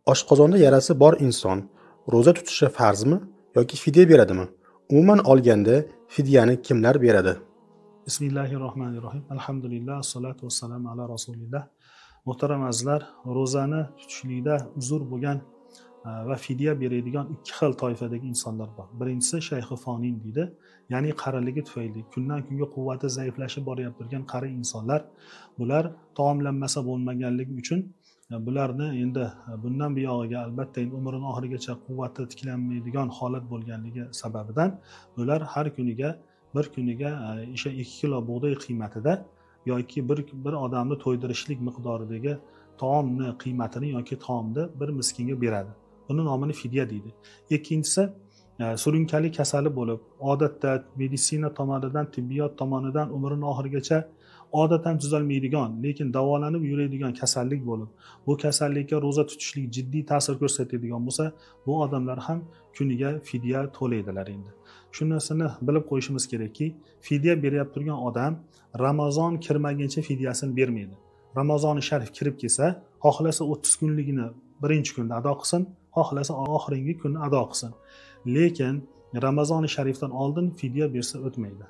Oshqozonda yarasi bor inson ro'za tutishi farzmi yoki fidya beradimi? Umuman olganda fidyani kimlar beradi? Bismillahirrohmanirrohim. Alhamdulillah, assalatu vassalamu ala rasulillah. Muhtaram azizlar, ro'zani tutishlikda uzr bo'lgan va fidya beradigan ikki xil toifadagi insonlar bor. Birinchisi shayxi fonin deydi, ya'ni qariligi tufayli kundan kunga quvvati zaiflashib borayotgan qari insonlar, bular taomlanmasa bo'lmaganligi uchun bularni endi bundan buyog'iga albatta endi umrini oxirigacha quvvati tiklanmaydigan holat bo'lganligi sababidan bular har kuniga bir kuniga o'sha 2 kilo bug'doy qiymatida yoki bir odamni to'ydirishlik miqdoridagi taomni qiymatini yoki taomni bir miskinga beradi. Buni nomini fidya deydi. Ikkinchisi surunkali kasali bo'lib, odatda meditsina tomonidan, tibbiyot tomonidan umrini oxirigacha odatan tuzalmaydigan, lekin davolanib yuradigan kasallik bo'lib, bu kasallikka ro'za tutishlik jiddiy ta'sir ko'rsatadigan bo'lsa, bu odamlar ham kuniga fidya to'laydilar endi. Shunisini bilib qo'yishimiz kerakki, fidya beryap turgan odam Ramazon kirmaguncha fidyasini bermaydi. Ramazoni sharif kirib kelsa, xohlasa 30 kunligini birinchi kunda ado qilsin, xohlasa oxirgi kunni ado qilsin. Lekin Ramazoni sharifdan oldin fidya bersa o'tmaydi.